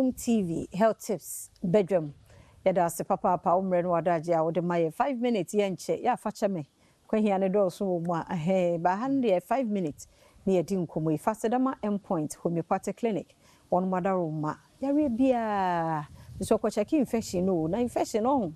Adom TV Health Tips badwam. Yɛda ase papaapa wo mmerɛ ne w'adagyeɛ a wode ma yɛn. 5 minutes yɛnkyɛ, yɛ afa kyɛ me. Kwahia ne dɔɔso wɔ mu a, ɛhɛn, ba ha no deɛ 5 minutes ne yɛdi nkɔmmɔ yi. Fa Sedama Endpoint Homeopathic Clinic, wɔn adaroma. Yareɛ biara, nso ɔkɔkyɛke infection no o, na infection no ɔho,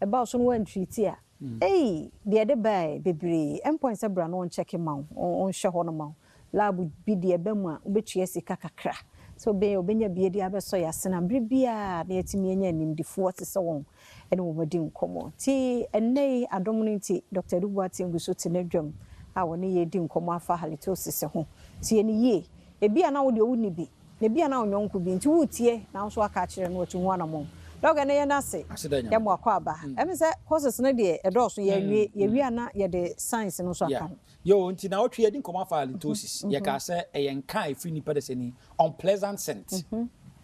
ɛba wo so no woantreat a, ei, deɛ ɛde bae bebree. Endpoint sɛ bra na ɔnkyɛke ma wo, ɔnhwɛ hɔ no ma wo. Lab bi deɛ ɛbɛ mu a, wobɛtua sika kakra. Sɛ wobɛnya bi de abɛsɔ yɛ asena bere biara na yɛatumi anya animdifoɔ te sɛ wɔn ɛne wɔn adi nkɔmmɔ. Nti ɛnnɛ yi adom no nti, Dr. Adu Boateng gu so te n'adwam a wɔne yɛdi nkɔmmɔ afa halitosis ho. Tie no yie. Ebi a na wo deɛ wonni bi, na ebi a na wo nyɔnko bi nti woretie na wo nso aka akyerɛ no watu ho anammɔn. Doc, ɛnɛ yɛn ase. Aseda Nyame. Yɛmmɔ akɔ aba. Ɛmi sɛ causes no deɛ ɛdɔɔso, yɛwie yɛwie a na yɛde science no nso aka ho. Yo, nti na wotwe yɛdi nkɔmmɔ afa halitosis. Yɛka sɛ ɛyɛ nka a ɛfiri nipa de sɛ ni unpleasant scent,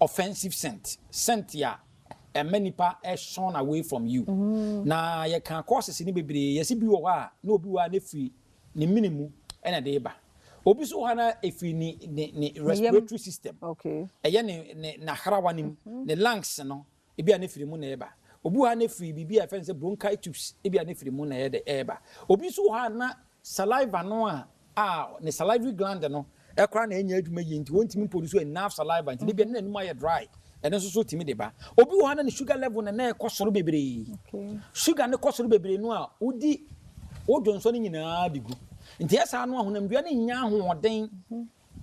offensive scent, scent a ɛma nipa shun away from you. Na yɛka causes no bebree, yɛsi bi wɔ hɔ a na obi wɔ hɔ a ne firi ne mene mu ɛna de ba. Obi nso wɔ hɔ a na ɛfiri ne respiratory system. Ɛyɛ ne n'ahrawa no mu, ne lungs no, ebi a ne firi mu na ɛba. Obi wɔ hɔ a ne firi biribi a yɛfrɛ no sɛ bronchi tubes, ebi a ne firi mu na ɛyɛ de ɛba. Obi nso wɔ hɔ a na saliva no a ne salivary gland no ɛkora na ɛnyɛ adwuma yie, nti wɔntumi produce enough saliva, nti ebi a ne n'anum ayɛ dry, ɛno nso so tumi de ba. Obi wɔ hɔ a na ne sugar level na ɛkɔ soro bebree. Sugar ne kɔ soro bebree no a, wodi wodwo nsɔ no nyinaa de gu, nti ɛsaa no ahonamdua no nya ahoɔden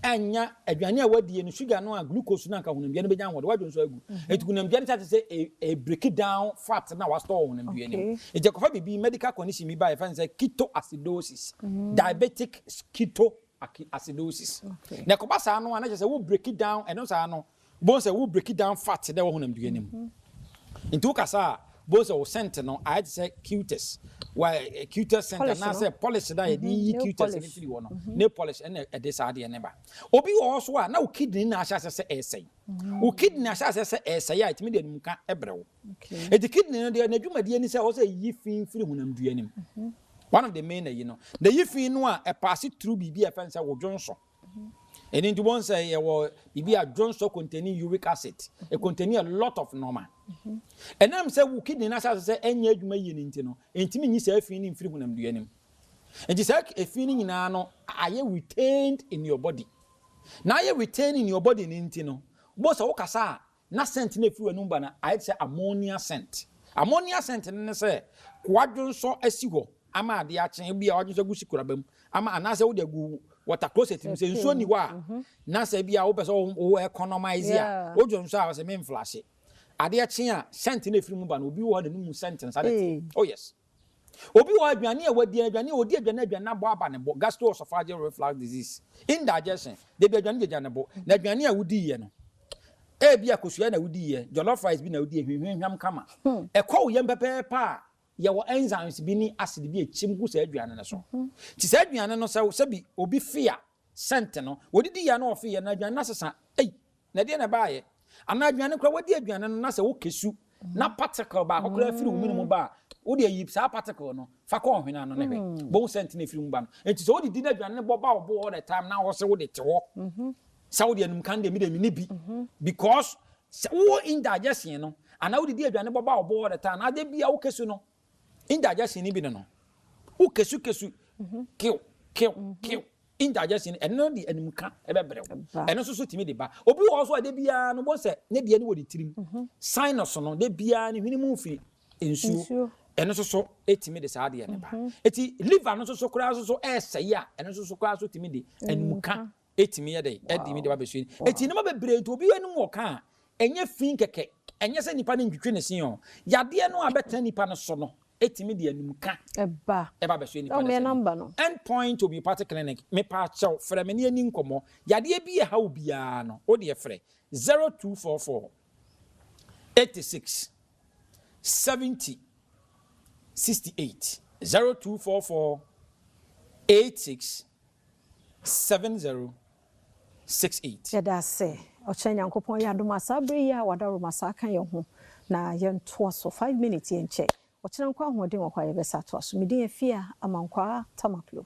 anya aduane a wadie no, sugar no a glucose no anka honamdua no bɛnya ahoɔden, wadwo nso agu, nti honamdua no kyɛ sɛ ɛ break down fat na wastore wɔ honamdua no mu. Nti ɛkɔfa biribi medical condition bi ba, yɛfrɛ no sɛ ketoacidosis, diabetic ketoacidosis. Na ɛkɔba saa no a, na kyerɛ sɛ wo break down ɛno saa no bɔn sɛ wo break down fat dɛ wɔ honamdua no mu. Nti wokasa a, bɔn sɛ wo scent no ayɛ te sɛ cutex wa cutex scent anaasɛ polish da yɛde yi cutex no firi hɔ no, nail polish, ɛna ɛde saa adeɛ ne ba. Obi wɔ hɔ so a na wo kidney na ahyɛ ase sɛ ɛresɛe. Wo kidney ahyɛ ase sɛ ɛresɛe a, ɛtumi de animka ɛbrɛ wo. Eti kidney no deɛ, n'adwumadie ni sɛ ɔsɛ yi fi firi honamdua no mu. One of the main ayi no na yi fi no a ɛpass through biribi a ɛfɛn sɛ wo dwonso. Ɛno nti wɔn sɛ yɛwɔ biribi a dwonso containing uric acid, it containing a lot of normal. Ɛnam sɛ wo kidney no ahyɛ ase sɛ ɛnyɛ adwuma yie no nti no, ntumi nyi saa efi no mfiri honamdua no mu, nti saa efi no nyinaa no ayɛ retained in your body. Na ayɛ retained in your body no nti no, bo sɛ wokasa a, na scent no efiri w'anum ba no ayɛ te sɛ ammonia scent. Ammonia scent no ne sɛ wadwonsɔ asi hɔ ama adeɛ akye bi a, wadwonsɔ agu sikuraba mu ama, anaasɛ wode agu water closet mu sɛ nsuo ni hɔ a, na sɛ bi a wopɛ sɛ wo economize a, wodwonsɔ a, wɔsɛ memflush. Adeɛ kye a, scent no efiri mu ba no, obi wɔ hɔ n'anum scent nsa de teɛ. Oh yes, obi wɔ aduane a wadi, aduane a odi, aduane abɔ aba ne bo, gastroesophageal reflux disease, indigestion, debi aduane gyegya ne bo. Na aduane a wodi yɛ no, ebi akosua na wodi yɛ, jollof rice bi na wodi yɛ, hwehwɛhwam kama, ɛkɔ wo yam pɛpɛɛpɛ a, yɛwɔ enzymes bi ne acid bi a ekyim gu saa aduane no so. Nti saa aduane no sɛ sɛbi obi fi a, scent no wɔdidi yɛ na ɔfi yɛ na aduane no asesa ei, na ɛdeɛ na ɛbaayɛ anaa aduane koraa wadi aduane no na sɛ wokɛsu na particle baako koraa firi wo mene mu ba a, wode ayi saa particle no fa kɔ ɔhwene ano ne hwɛ bohu scent no ɛfiri mu ba no. Nti sɛ wodidi na aduane no bɔ ba wo bo all the time na wɔ sɛ wode te hɔ sɛ wode anum kan deɛ, mi deɛ menni bi, because sɛ wowɔ indigestion no anaa wodidi aduane bɔ ba wo bo all the time na ade bia wokɛsu no, indigestion ni bi no, wokesu kesu kiw kiw kiw, indigestion ɛno de animka ɛbɛbrɛ wo. Ɛno nso so tumi de ba. Obi wɔ hɔ so a, de biara no bɔ sɛ ne deɛ no wɔ ne tirim sinus no, de biara ne hwene mu firi nsuo, ɛno nso so ɛtumi de saa adeɛ no ba. Eti liver no nso so koraa nso so ɛɛsɛe a, ɛno nso so koraa so tumi de animka ɛtumi yɛ dɛ ɛde mi de ba bɛsue. Eti nneɛma bebree nti obi anim wɔ ka a, ɛnyɛ fi kɛkɛ, ɛnyɛ sɛ nipa no ntwitwi ne se o, yadeɛ no a bɛtena nipa no so no ɛtumi de animka ɛba. Ɛba bɛsue nipa no sɛ End Point Homeopathic Clinic, mepa kyɛw, frɛ me ne ani nkɔmmɔ. Yadeɛ bi ɛha wo biara no, wo deɛ frɛ 0244 86 70 68, 0244 86 70 68. Yɛda ase. Ɔkyerɛ Nyankopɔn yɛ adom a, saa berɛ yi a wadaroma saa ka yɛn ho na yɛntoa so. 5 minutes yɛnkyɛ. Ɔkyerɛ nkɔ ahoɔden wɔ hɔ a, yɛbɛsa atoa so. Medin Afia Amankwaa Tamaklo.